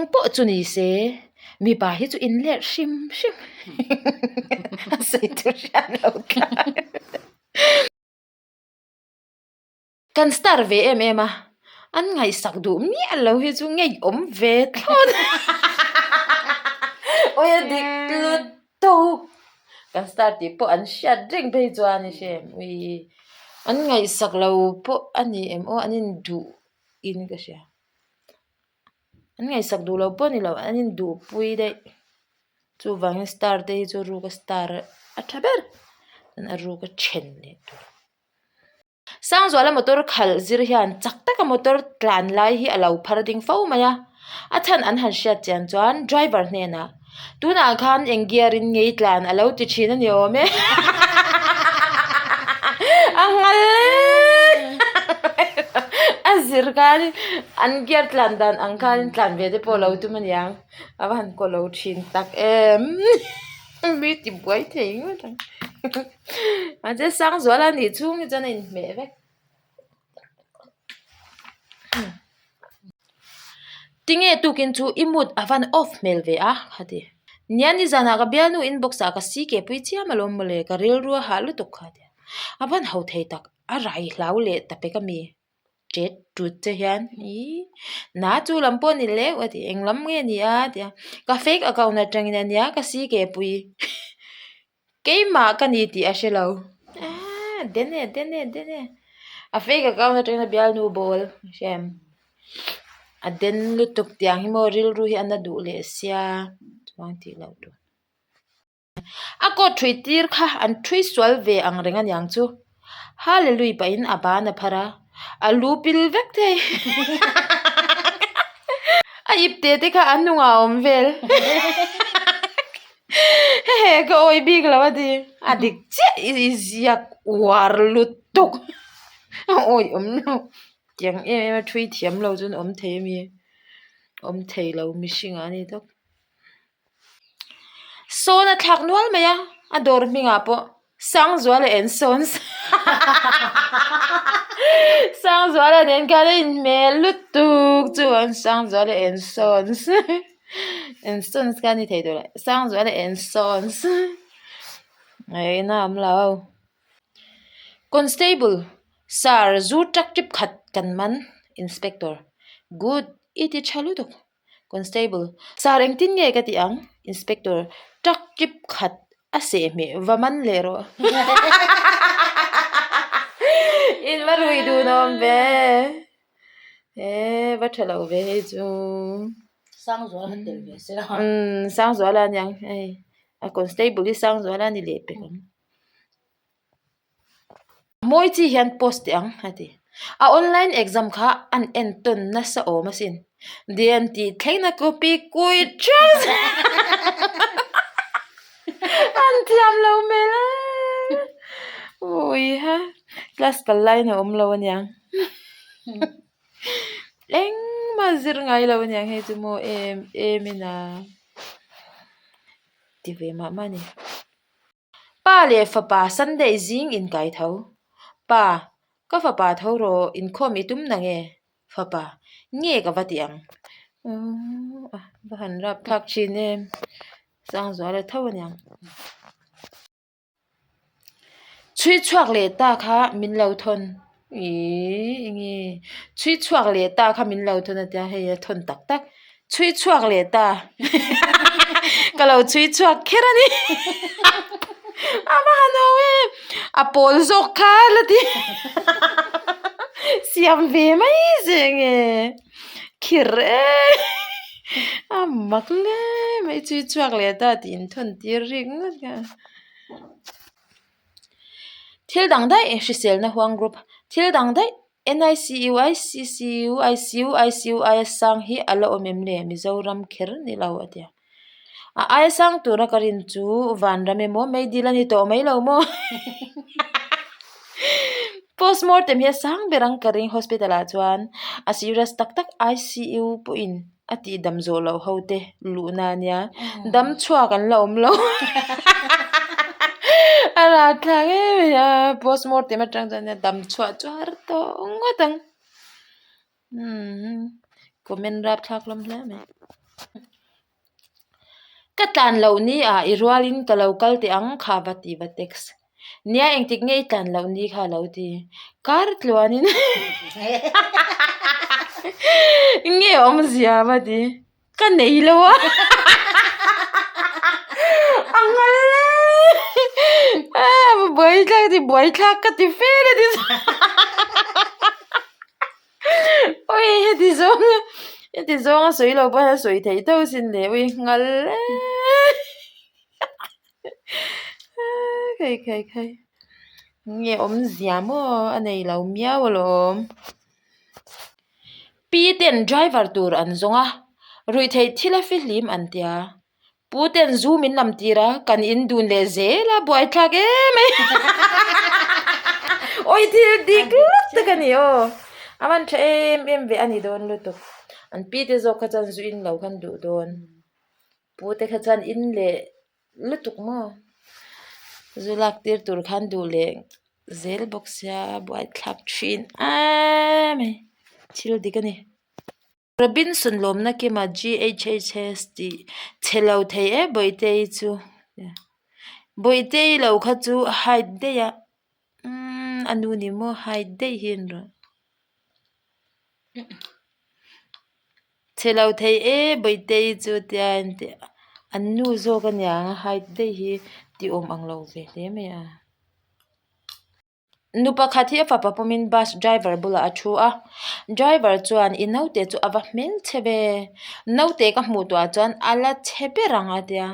Engpawh chu ni se, mipa hi chu in let hrim hrim a sawi tur hriat lo tlat. Kan star ve em em a, an ngaihsak duh miah lo hi chu ngeiawm ve thlawt. Awi a dik lutuk. Kan star tih pawh an hriat reng phei chuan i hre em ui. An ngaihsak lo pawh a ni em aw an induh in ka hria. An ngaihsak duh lo pawh a ni lo an induhpui daih. Chuvangin star te hi chu ruka star a tha ber a ruka then leh tur. Sangzuala motor khalh zir hian chak taka motor tlan lai hi a lo phar ding fo mai a, a chhan an han hriat chian chuan driver hnenah tunah khan eng gear in ngei tlan a lo ti thin a ni awm e a nghal a zir khan an gear tlan dan ang khan tlan ve te pawh a lo tum a niang a va han kaw lo thin tak em mi ti buai thei ngawt ang. Mahse Sangzuala nih chhung hi chuan a inhmeh vek. Tinge tukin chu i mood a van off hmel ve a ka ti. Nia nizanah ka bialnu inbox ah ka si ke pui chiam alawm mawle ka rilru a hah lutuk kha a ti a. A van ho thei tak a rai hlau leh ta pek ami tet tut che hian ihh na chu lam pawh ni leuh a ti eng lam nge ni a ti a ka fake account atangin ania ka si ke pui. Keimah ka ni tih a hre lo. Aaa den e den e den e. A fake account atangin a bialnu bawl a hre em. A den lutuk tiang hi maw rilru hi a na duh leh sia chuan tih loh tur. A coat thui tir kha an thui sual ve ang reng aniang chu. Hallelui pahin a ban a phar a, a lu pil vek thei. A ip te te kha a hnungah a awm vel. Hehe ka awi bik lo a ti. A dik chiah i ziak uar lutuk. A awi awm lo. Tiang em em a thui thiam lo chuan awm thei ami. Awm thei lo mihring ah a ni tawp. Sawn a thlak nual mai a, a dawr hmingah pawh Sangzuala en sawn Sangzuala nen khan a inhmel lutuk chu an Sangzuala en sawn en sawn kha a ni thei tawh lo Sangzuala en sawn ngaihna a awm lo. Constable Sir zu truck trip khat kan man Inspector Good i ti tha lutuk. Constable, Sir engtin nge ka tih ang? Inspector, Truck trip khat a seh hmeh va man leh rawh. In va rui dun awm ve. He va tha lo ve hei chu. Sangzuala kha tel ve se la. Umm Sangzuala aniang hei. A constable hi Sangzuala a ni leh pek ang. Mawi chi hian post teh ang a ti. A online exam kha an en tawn nasa awm asin. Dian tih thlengna copy kui ṭeuh an thiam lo hmel e. Ui ha class kal laiin a awm lo aniang. Engmah zir ngai lo aniang hei chu maw em em in a ti ve mah mah a ni. Pa leh fapa Sunday zing inkai tho. Pa, ka fapa tho rawh, inkhawm i tum na nge? Fapa, nge ka va ti ang? Uuh, a va han rap thlak thin em. Sangzuala tho aniang. Chhui chhuak leh ta kha min lo thawn. Ih enge chhui chhuak leh ta kha min lo thawn a tia hei a thawn tak tak chhui chhuak leh ta ka lo chhui chhuak kher a ni a va han ho em a pawl zawk kha la ti siam ve mai che enge khir e a mak hle mai chhui chhuak leh ta tih in thawn tir rik ngawt kha. Thil dang daih hriselna huang group thil dang daih NICU ICCU ICU ICU aia sang hi a la awm em le Mizoram kher ni lo a ti a a aia sang tura ka rin chu vanram emaw meidil a ni tawh mai lo maw postmortem hi a sang ber ang ka ring hospital ah chuan a serious tak tak ICU pawhin. A tih dam zawh loh ho te luhna ania dam chhuak an la awm lo a rapthlak em mai a postmortem atang chuan dam chhuah chu a har tawh ngawt ang umm comment rapthlak hlawm hle mai. Ka tlan loh ni ah i rualin ka lo kal teh ang kha va ti va text. Nia engtik nge i tlan loh ni kha a lo ti. Kar tluanin nge awmzia va ti. Ka nei lo a a nghal e a buaithlak ti buaithlak ka ti fel a ti ui heti zawng heti zawng a sawi lo pawh a sawi theih tho sin le ui nghal e khai khai khai nge awmzia maw a nei lo miau alawm. Pi ten driver tur an zawng a, ruihtheih thil a fihlim an tia. Pu ten zu min lam tir a, kan in dun leh zel a, buaithlak em mai. Awi thil dik lutuk a ni aw. A man tha em em ve a ni dawn lutuk. An pi te zawk kha chuan zu in lo khan duh dawn. Pu te kha chuan in leh lutuk maw zu lak tir tur khan duh leh zel bawk sia buaithlak thin em mai thil dik a ni. Robinson lawmna kima G_H_H_S tih chhe lo thei e Bawihtei chu Bawihtei lo kha chu hide daih a umm a nu ni maw hide daih hi an rawn. Chhe lo thei e Bawihtei chu tia in tih an nu zawk a niang a height daih hi tih awm ang lo ve hle mai a. Nu pakhat hi a fapa pawmin bus driver bulah a thu a driver chuan i naute chu a va hmelchhe ve naute ka hmuh tawhah chuan a la chhe ber ang a tia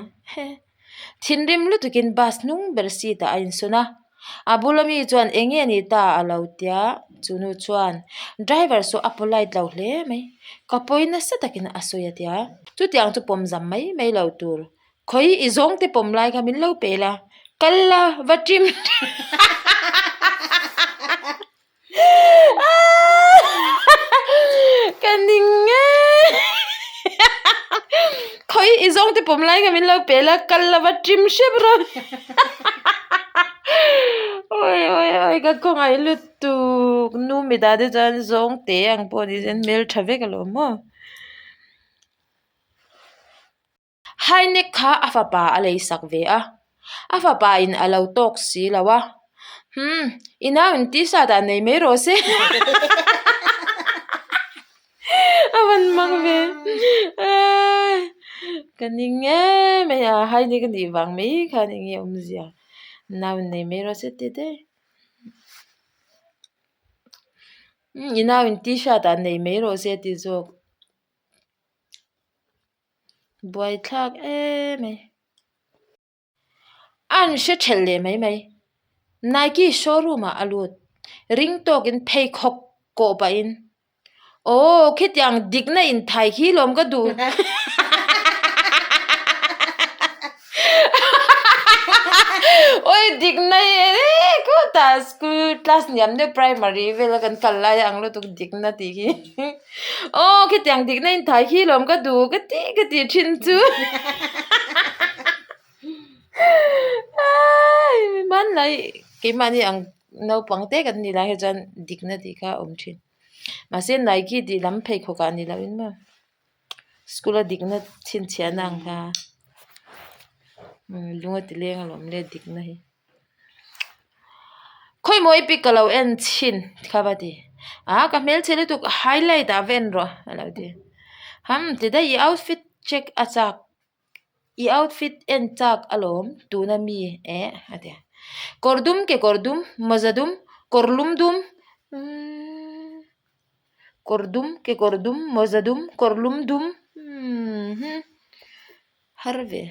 thinrim lutukin bus hnung ber seat ah a insawn a. A bula mi chuan eng nge ni ta a lo tia chu nu chuan driver saw a polite lo hle mai ka pawi nasa takin a sawi a tia chutiang chu pawm zam mai mai lo tur khawi i zawng te pawm lai kha min lo pe la kal la va ṭim Ka ning ngei khawi i zawng te pawm lai kha min lo pe la kal lova ṭim hrep rawh awi awi awi ka khawngaih lutuk nu mi dah te chuan zawng te ang pawh ni se hmeltha vek alawm maw. Hainek kha a fapa a lei sak ve a, a fapa in a lo tawk si lo a, Humm, i nau in t-shirt ah nei mai rawh se a van mang ve ka ning em mai a, Hainek a nih vang mai khan eng nge awmzia nau in nei mai rawh se ti daih. I nau in t-shirt ah nei mai rawh se ti zawk. Buaithlak em e. A an hre thelh leh mai mai. Nike showroom ah a lut. Ring tawkin pheikhawk kawh pahin, Aw, khitiang dikna inthai khi lawm ka duh. Awi dikna hi e khutah school class hniam deuh primary vela kan kal lai ang lutuk dikna tih khi. Aw khitiang dikna inthai khi lawm ka duh ka tih ka tih thin chu hmanlai keimahni ang naupang te kan nih lai hi chuan dikna tih kha a awm thin mahse Nike tih lam pheikhawk ah ni loh in maw school a dikna chhinchhiahna ang kha lung a ti leng alawm le dikna hi. Khawimaw i pic ka lo en chhin kha va ti a ka hmelchhe lutuk highlight ah va en rawh a lo ti ham ti daih i outfit check a chak i outfit en chak alawm tuna mi eh a ti a kawr dum kekawr dum mawza dum kawr lum dum umm kawr dum kekawr dum mawza dum kawr lum dum umm har ve.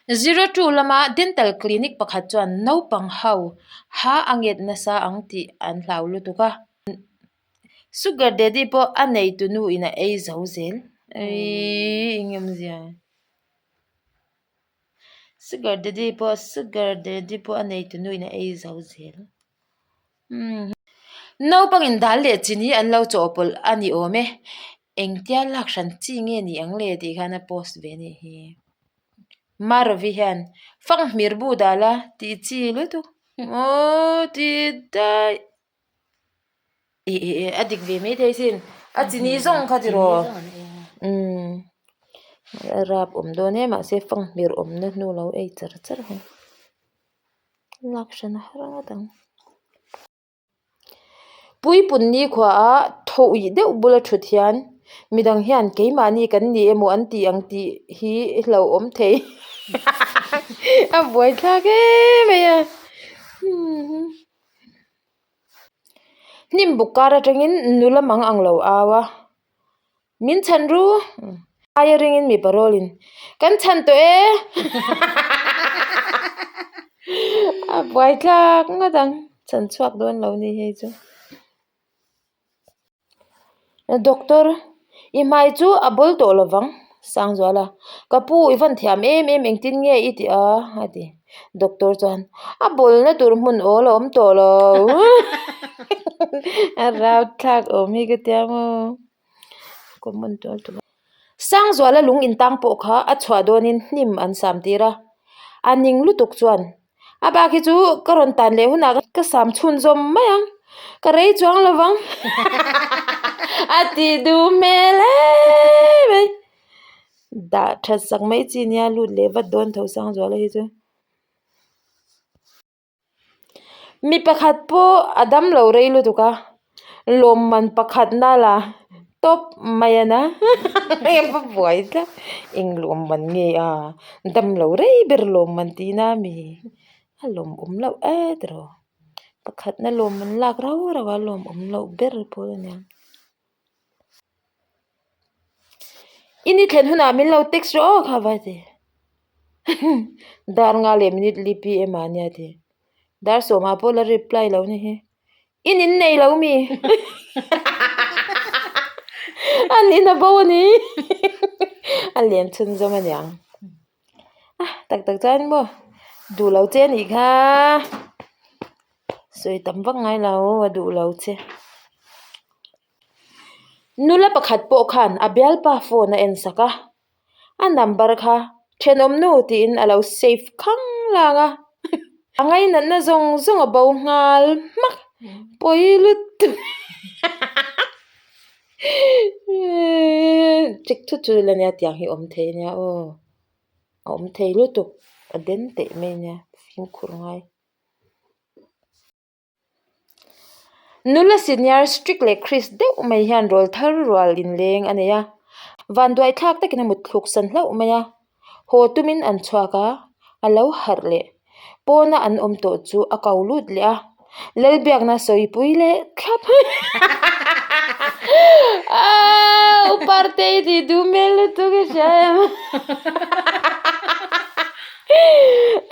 02 lama dental clinic pakhat chuan naupang ho ha a nget nasa ang tih an hlau lutuk a, sugar daddy pawh a neitu nu in a ei zo zel eii eng awmzia sugar daddy pawh sugar daddy pawh a neitu nu in a ei zo zel. Naupangin dal leh chini an lo chawhpawlh a ni awm e. Engtia lak hran chi nge ni ang le tih khan a post ve anih hi. Marovi hian fanghmir bu dal a tih chi lutuk aw ti daih. Ih ih a dik ve maithei sin a chini zawng kha tiraw. Umm. A rap awm dawn e mahse fanghmir awmna hnu lo ei char char hi lak hran a har ngawt ang. Puipun nikhua a thaw uih deuh bula thut hian midang hian keimahni kan ni emaw an tih ang tih hi hlauhawm thei a buaithlak em mai a. Hnim buk kar atangin nula mang ang lo au a. Min chhan ru? Aia ringin mipa rawlin, Kan chhan tawh e! A buai thlak ngawt ang, chhan chhuak dawn lo ni hei chu. Doctor, i hmai chu a bawl tawh lo vang, Sangzuala, Ka pu, i van thiam em em, engtin nge i tih a? a ti. Doctor chuan, A bawlna tur hmun awl a awm tawh lo. A rau thlak awm hi ka tia maw. Common tual tual. Sangzuala lung intang pawh kha a chhuah dawnin hnim an sam tir a, a ning lutuk chuan a bak hi chu ka rawn tan leh hunah ka sam chhunzawm mai ang, ka rei chuang lo vang a ti duh hmel em mai. Dah that sak mai chi nia lut leh vat dawn tho Sangzuala hi chu. Mi pakhat pawh a dam lo rei lutuk a, lawmman pakhat na la tawp mai a na va buai tlat eng lawmman nge a dam lo rei ber lawmman tihna a mi a lawmawm loh et erawh pakhatna lawmman lak rau rau a lawmawm loh ber pawh a nia. I ni thlen hunah min lo text rawh aw kha vai ti. Dar nga leh minute li pm ah nia ti. Dar sawmah pawh la reply lo ni hi. I nin nei lo mi? A nin a bo a ni. A lian chhunzawm a niang. Ah tak tak chuan maw duh lo che a nih kha. Sawi tam vak ngai lo a duh lo che. Nula pakhat pawh khan a bialpa phone a en sak a, a number kha thenawm nu tiin a lo save khang lang a, a ngainatna zawng zawng a bo nghal hmak pawi lutuk check thut chu la nia tiang hi awm thei ania aw a awm thei lutuk a den teh mai ania fimkhur ngai. Nula senior strict leh Chris deuh mai hian rawl thar rual inleng a nei a, vanduai thlak takin a mut thluk san hlauh mai a, haw tumin an chhuak a, a lo harh leh pawna an awm tawh chu a ko lut leh a, Lalbiakna sawipui leh thlap aaa u Partei tih duh hmel lutuk i hria em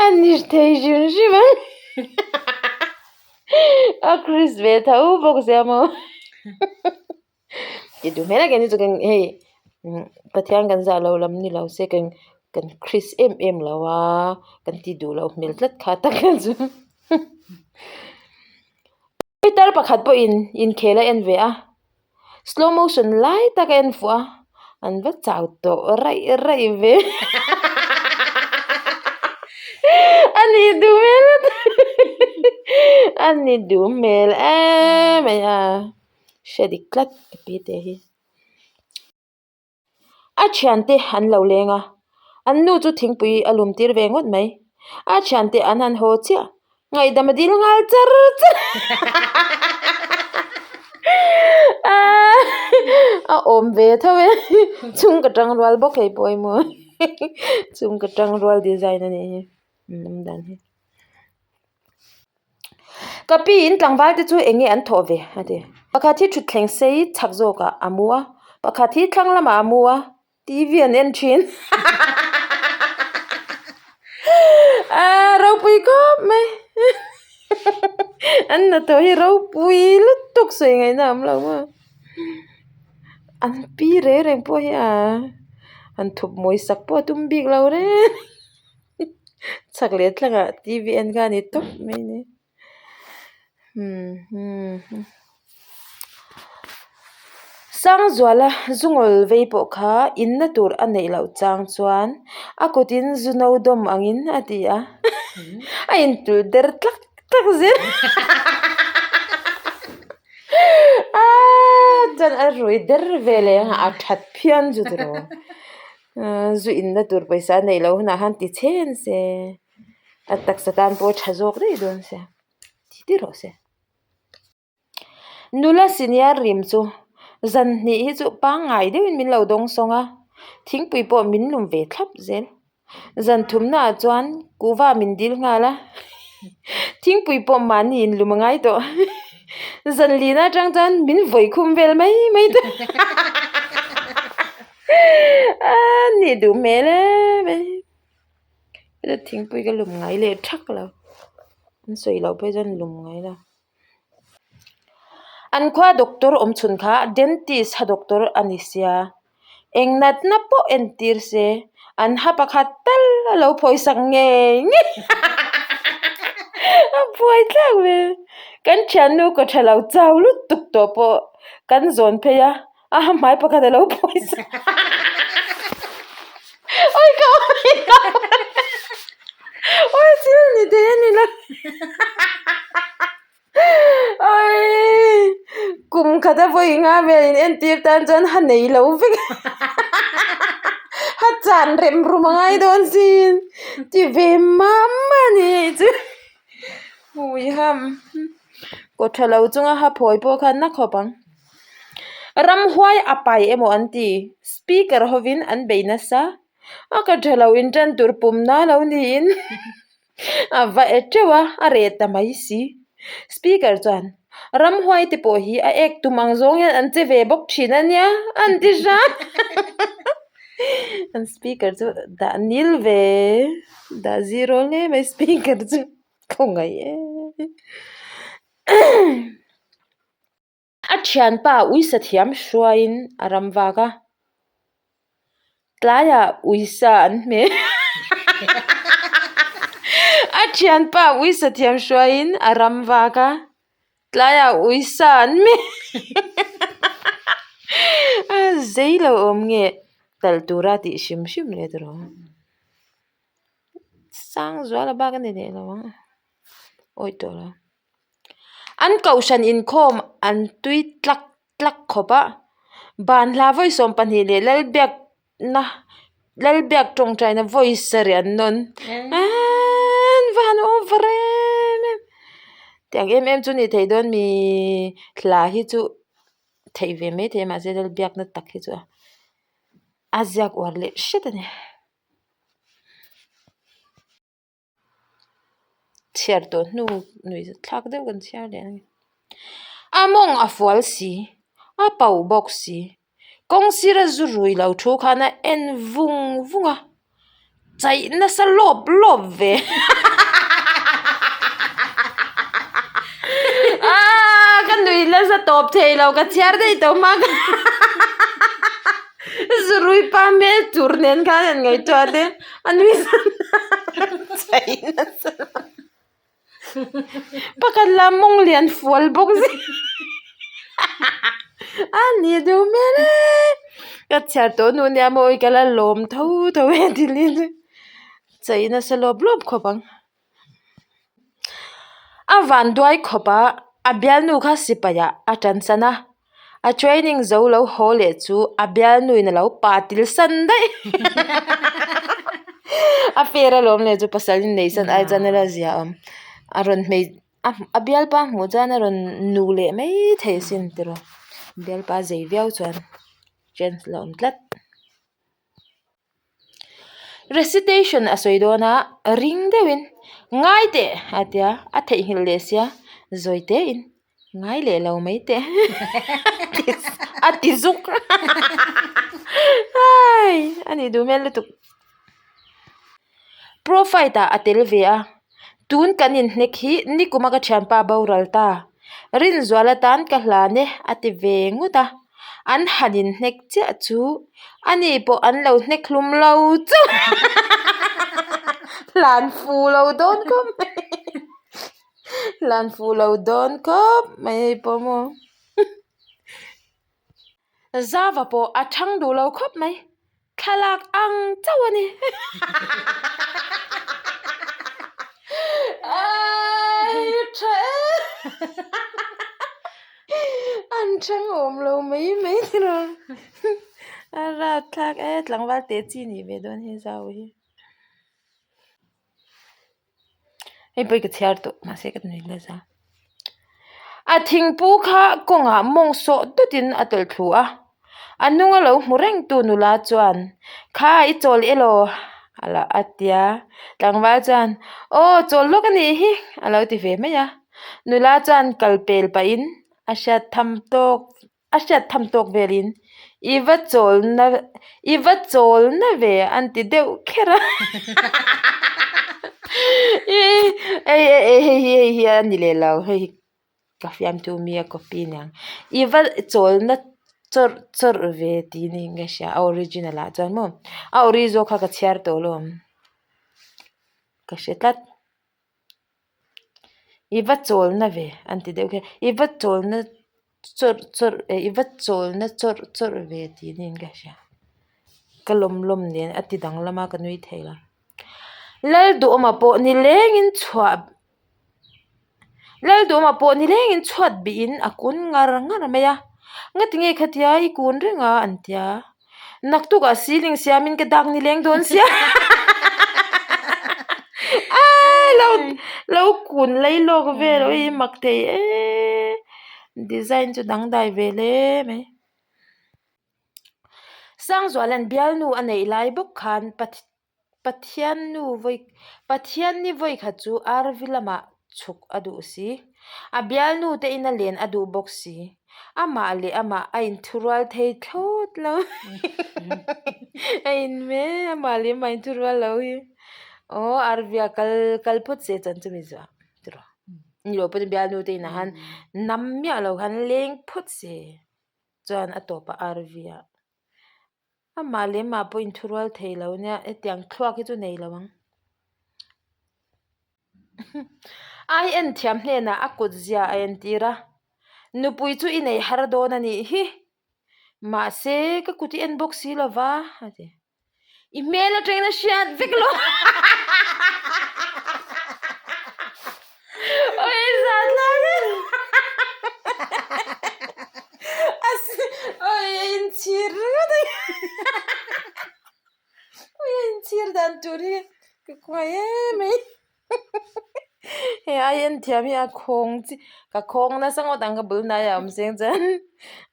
a ni thei hrim hrim ang. A Chris ve tho bawk sia maw ti duh hmel a ni chu kan hei Pathian kan zah lo lam ni lo se kan kan Chris em em lo a kan ti duh loh hmel tlat kha tak kha chu pitar pakhat pawhin inkhel a en ve a. Slow motion lai tak a en fuh a, an va chau tawh raih raih ve. A ni duh hmel lutuk a ni duh hmel em mai a, hre dik tlat ka pi te hi. A thiante an lo leng a, an nu chu thingpui a lum tir ve ngawt mai. A thiante an han haw chiah, ngaihdam a dil nghal char char a a awm ve tho e chhung ka tang rual bawk hei pawh emaw chhung ka tang rual design a nih hi an awm dan hi. Ka pi in tlangval te chu eng nge an thawh ve a ti. Pakhat hi thutthleng sei chhak zawkah a mu a, pakhat hi thlang lamah a mu a, TV an en thin. Aaa ropui khawp mai an hnathawh hi ropui lutuk sawi ngaihna a awm lo maw. An pi reng reng pawh hi a han thup mawi sak pawh a tum bik lo reng. Chhak leh thlangah TV en kha a ni tawp mai a ni. Sangzuala zungawl vei pawh kha inna tur a neih loh chang chuan a kutin zu no dawm angin a ti a, a intulh der tlak tlak zel. Chuan a rui der ve leh a, a that phian chu tiraw. Zu inna tur pawisa a neih loh hunah khan ti chhen se a taksa tan pawh a tha zawk daih dawn sia ti ti rawh se. Nula senior rim chu zan hnih hi chu pangngai deuhin min lo dawng sawng a, thingpui pawh min lum ve thlap zel. Zan thumna ah chuan kuhva min dil nghal a, thingpui pawh mahni in lum a ngai tawh. Zan lina atang chuan min vawi khum vel mai mai tawh. A nih duh hmel em e. Thingpui ka lum ngai leh thak lo, an sawi loh phei chuan lum ngai lo. An khua doctor awm chhun kha dentist ha doctor a ni sia, eng natna pawh entir se an ha pakhat tal a lo phawisak ngei ngei a buai thlak ve. Kan thiannu kaw tha lo chau lutuk tawh pawh kan zawn phei a, a ha hmai pakhat a lo phawisak awi ka awi ka awi thil ni thei a ni lo awi kum khat a vawi nga vel in entir tan chuan ha nei lo vek ha chan rem rum a ngai dawn sin ti ve mah mah a ni hei chu hui ham kaw tha lo chunga ha phawi pawh khan na khawp ang. Ramhuai a pai emaw an ti, speaker hovin an bei nasa. A ka tha lo in tan tur pumna lo niin a va e teuh a, a reh ta mai si. Speaker chuan, Ramhuai te pawh hi a ek tum ang zawng hian an che ve bawk thin a nia, an ti hram. An speaker chu dah nil ve, dah zero hle mai speaker chu, khawngaih e. A thianpa uisa thiam hruaiin a ram vak a, tlaiah uisa an hmeh A thianpa uisa thiam hruaiin a ram vak a, tlaiah uisa an hmeh A zei lo awm nge talh tura tih hrim hrim leh tur awm. Sangzuala bak a ni leh lo ang awi tawh lo. An kohhran inkhawm an tui tlak tlak khawp a, ban hla vawi 20 leh Lalbiakna Lalbiak tawngtaina vawi sarih an nawn an va han over em em tiang em em chu ni thei dawn mi hla hi chu theih ve mai thei a mahse Lalbiakna tak hi chu a ziak uar leh hret a ni. Chhiar tawh hnu nuih zat thlak deuh kan chhiar leh ang a mawng a fual si a pauh bawk si kawng sira zu rui lo thu khan a en vung vung a chaih nasa lawp lawp ve aaa ka nuih nasa tawp thei lo ka chhiar daih tawh hma kha Zurui pa hmel tur nen khan an ngaihtuah te a nui chei nasa pakhat lah mawng lian fual bawk si a ni duh hmel e ka chhiar tawh hnu nia maw ka la lawm tho tho e thil hi chu chei nasa lawp lawp khawp ang. A van duai khawp a, a bialnu kha sipai ah a tan san a, a training zo lo haw leh chu a bialnu in a lo pa til san daih a fair alawm leh chu pasal in nei san ai chuan a la zia awm a rawn hmei a bialpa hmuh chuan a rawn nu leh mai thei asin tiraw bialpa zei viau chuan chance la awm tlat. Recitation a sawi dawn a, ring deuhin ngai teh a ti a, a theihnghilh leh sia zawi tein ngai leh lo mai teh a ti zuk hai a nih duh hmel lutuk. Pro fight ah a tel ve a, tun kan inhnek hi nikuma ka thianpa boral ta, Rinzuala tan ka hlan e a ti ve ngawt a, an han inhnek chiah chu ani pawh an lo hnek hlum lo chauh hlan fu lo dawn khawp mai hlan fu lo dawn khawp mai hei pawh maw. Zava pawh a thang duh lo khawp mai. Thlalak ang chauh a ni. Tha e. An thang awm lo mai mai tiraw. A rapthlak e tlangval teh chi nih ve dawn hi zau hi. Hei pawh hi ka chhiar tawh mahse ka nui nasa. A thingpu kha kawngah mawng sawh dawtin a tawlh thlu a, a hnunga lo hmu reng tu nula chuan kha i chawl elaw a lo a ti a, tlangval chuan aw chawl lawk a nih hi a lo ti ve mai a, nula chuan kal pel pahin a hriat tham tawk. A hriat tham tawk velin i va chawlna i va chawlna ve an ti deuh kher a hei hei hei hi hei hi a ni leh lo hei hi ka fiamthu mi a copy aniang i va chawlna chawrh chawrh ve tih niin ka hria a original ah chuan maw a ori zawk kha ka chhiar tawh alawm ka hre tlat. I va chawlna ve an ti deuh khi i va chawlna chawrh chawrh eh i va chawlna chawrh chawrh ve tih niin ka hria ka lawm lawm nen a ti danglam a ka nui thei lo Lalduhawma pawh nilengin chhuah Lalduhawma pawh nilengin chhuat bihin a kun ngar ngar mai a ngatinge khatia i kun reng a an tia. Naktukah ceiling siamin ka dak nileng dawn sia aa lo lo kun lei lawk vel aw i mak thei eee design chu dangdai ve hle mai. Sangzuala'n bialnu a neih lai bawk khan Pathian nu vawi Pathian ni vawi khat chu RV lamah chhuk a duh si. A bialnu te ina len a duh bawk si. Amah leh amah a inthurual thei thlawt lo. A inhme amah leh amah a inthurual lo hi. Aw RV a kal kal phawt se chuan chumi zuah tiraw. Ni lo pawhin bialnu te inah khan nam miah lo khan leng phawt se chuan a tawpah RV ah. Amah leh amah pawh inthurual thei lo nia hetiang thluak hi chu nei lo ang. Ai en thiam hnenah a kut zia a entir a, nupui chu i nei har dawn a nih hi, mahse ka kut i en bawk si lo va a ti. I hmel atangin a hriat vek lo. Oi zat lai Oi a inchhir ringawt a Oi a inchhir dan tur hi ka khawngaih em mai. Hei ai en thiam hi a khawng chi ka khawng nasa ngawt ang ka bul hnaiah a awm seng chuan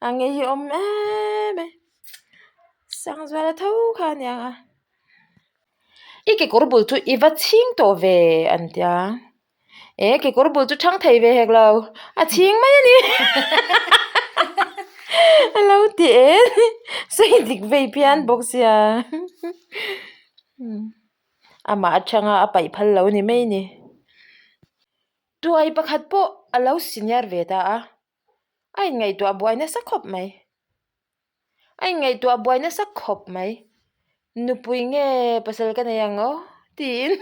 a ngei hi awm em mai. Sangzuala tho kha a niang a. I kekawr bul chu i va chhing tawh ve an tia. E kekawr bul chu thang thei ve hek lo a chhing mai a ni a lo ti e sawi dik vei phian bawk sia amah atanga a paih phal lo ni mai ni. Tuai pakhat pawh a lo senior ve ta a a inngaihtuah buai nasa khawp mai. A inngaihtuah buai nasa khawp mai. Nupui nge pasal ka nei ang aw tiin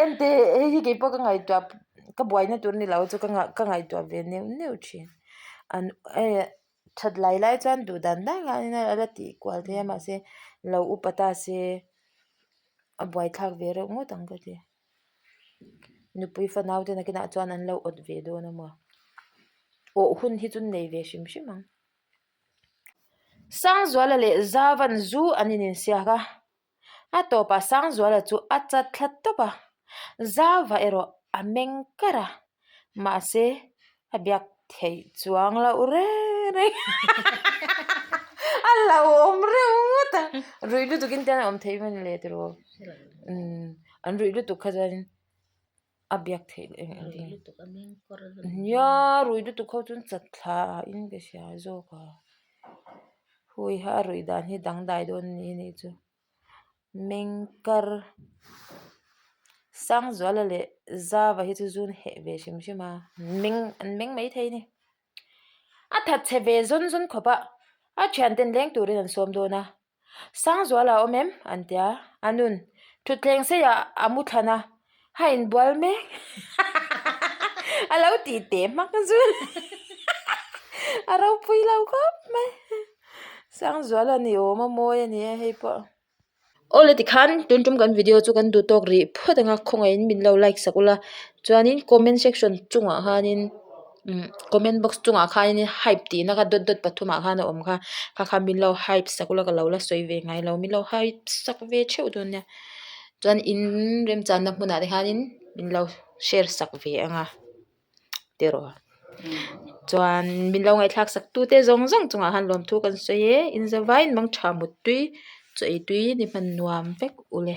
ente hei hi keipawh ka ngaihtuah ka buaina tur ni lo chu ka ka ngaihtuah ve neuh neuh thin. An eh that lai lai chuan duh dan dan khan a la tih kual thei a mahse lo upa ta se a buaithlak ve reuh ngawt ang ka ti. Nupui fanau te nakinah chuan an lo awt ve dawn a maw? Awh hun hi chu nei ve hrim hrim ang. Sangzuala leh Zavan zu an ininsiak a, a tawpah Sangzuala chu a chat thla tawp a, Zava erawh a meng kar a, mahse a biak theih chuang loh reng reng a hlauhawm reuh ngawt a, ruih lutukin te an awm theih hman leh tiraw umm an ruih lutuk kha chuan a biak theih leh eng eng nia ruih lutuk ho chuan chat thla in ka hria zawk a hui ha a ruih dan hi dangdai dawn a ni anih chu. Mengkar Sangzuala leh Zava hi chu zun heh ve hrim hrim a meng an meng mai thei a ni. A that chhe ve zawn zawn khawp a, a thianten leng turin an sawm dawn a. Sangzuala a awm em? an ti a, a nun thutthleng seiah a mu thlan a, a inbual mek a lo tih teh hmak chu a ropui lo khawp mai. Sangzuala ni awm a mawi a ni e hei pawh. Awle tikhan tun tum kan video chu kan duh tawk rih phawt ang a khawngaihin min lo like sak ula chuanin comment section chungah khanin. Umm comment box chungah khanin hype tihna kha dawt dawt pathumah khan a awm kha kha kha min lo hype sak ula ka lo la sawi ve ngai lo min lo hype sak ve theuh dawn nia chuan in remchanna hmunah te khanin min lo share sak ve ang a tiraw chuan min lo ngaihthlak sak tu te zawng zawng chungah khan lawmthu kan sawi e in zavaiin mang tha muttui chaw ei tui ni hman nuam vek ule.